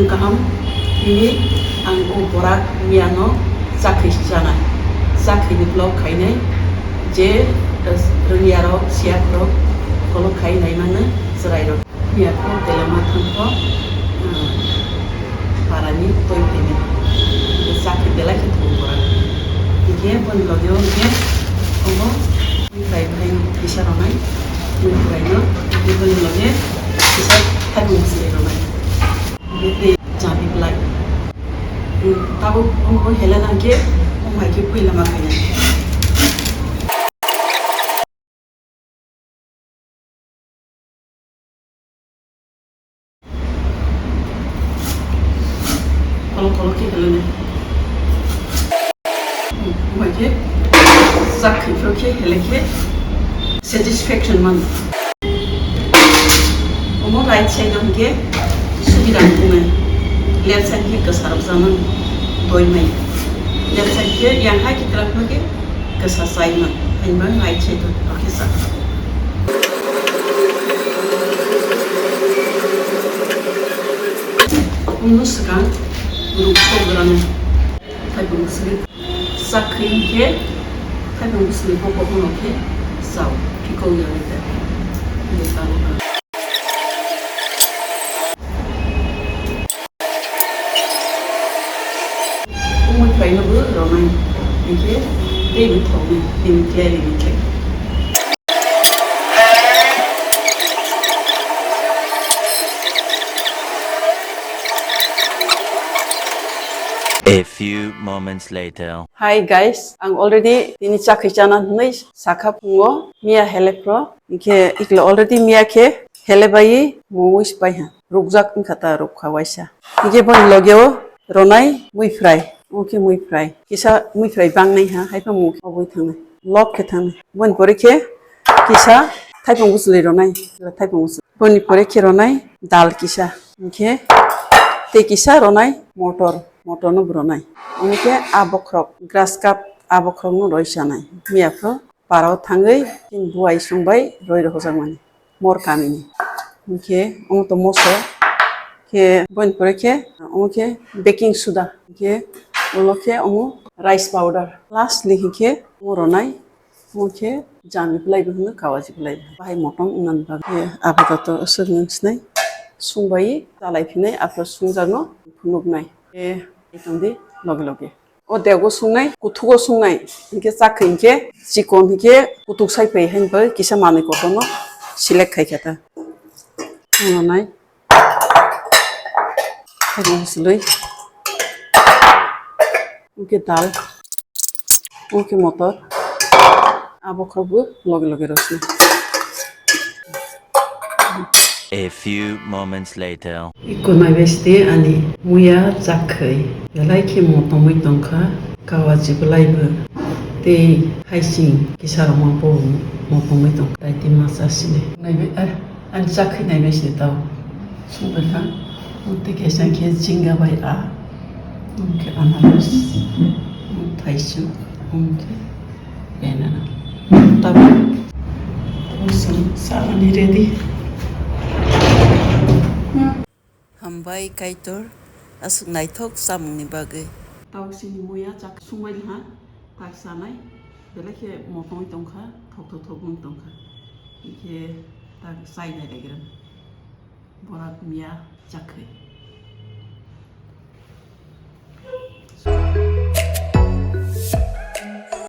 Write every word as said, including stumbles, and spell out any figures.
Kaham, tini ang o borak miyano chakhwi chanai, chakhwini vlog khainai, je, eh, rwngyarok, siyakrok, follow khai naimano chwrairok. Miyaphro telema thangkho, eh, parani toi tini, chakhwi belai khe thung borak. Hingkhe boni loge o hingkhe obo mui phrai phrai kisa rwnai, mui phraino, boni loge kisa thaipung bwswlwi rwnai. Bete chabi belai. Hmm, tabuk omo hele nangkhe, omo hai khe puila ma khainai. Kolok kolok khe hele nai. Hmm, omo hai khe sak khe phuru khe hele khe satisfaction man. Omo right side o hingkhe subida wngnai, left side khe kwsarok chama doi mai, left side khe yang hai khe kwrak khe kwsa chai ma, haino right side o khe sa. Omo swkang ruk sok granai. Thaipung bwswlwi chakhwi hwnkhe, thaipung bwswlwi bo kokhno khe chao, phikok ya wi ta. Bwskango ta. Umui phaino bo rwnai, hwnkhe tei bo thoknai, tei bo khlai rini khlai. A few moments later. Hi guys, ang already tini chakhwi chana hwnwi sakha phungo miya hele phro. Hingkhe iklo already miya khe hele bai mungwi spai ha. Rukjak wngkha ta rukha waisa. Hingkhe boni loge o ronai mui fry. Omo khe mui fry. Kisa mui fry bangnai ha, haipha mung obwi thangnai. Lok khe thangnai. Boni pore khe kisa thaipung bwchwlwi ronai. Thaipung bwchwlwi. Boni pore khe ronai dal kisa, hingkhe tei kisa ronai motor, motor no bo ronai. Omo khe a bokhorok, grass cup a bokhorok no roi chanai. Miya phro para o thangwi chini buai song bai roi rohorjak mani mor kami ni. Hingkhe omo to moso khe boni pore khe omo khe baking soda, hingkhe ulo khe omo rice powder, lastly hingkhe omo ronai. Omo khe jami bwlai bo hino, kawaji bwlai bo. Bahai motom wngnani bagwi apato aswk nwng sinai. Sungbai chalai phinai, aphuru sungjakno phunuknai. Khe tongdi loge loge. O dego sungnai, kuthugo sungnai. Hinkhe chak khe hinkhe chikon hinkhe kuthuk sai phai haino bagwi kisa manwi kotorno select khai khe ta. Wngnai. Thaibung bwchwlwi. Omo khe dal. Omo khe motor. Abo khorokbo loge loge rw sini. A few moments later. Iko naibai sidi ani muya chakhwi. Belai khe motomwi tongkha. Kawaji bwlaibo. Tei haising kisa rwma bo motomwi tongkha. Tei tei masa sini. Naibai, eh. Ani chakhwi naibai se tao. Sungbaikha. Tei kaisa khe jinga bai a. Omo khe anaros. Omo thaisuk. Omo khe banana. Tabo. Tabo chwng salani ready. Hambai Kaitor, aswk naithok chamungni bagwi. Tabuk chini muya chak sungbaili ha, tak chanai, belai khe motongwi tongkha, thok thok thok wng tongkha. Hingkhe tak chai nai laigra. Borak miya chakhwi.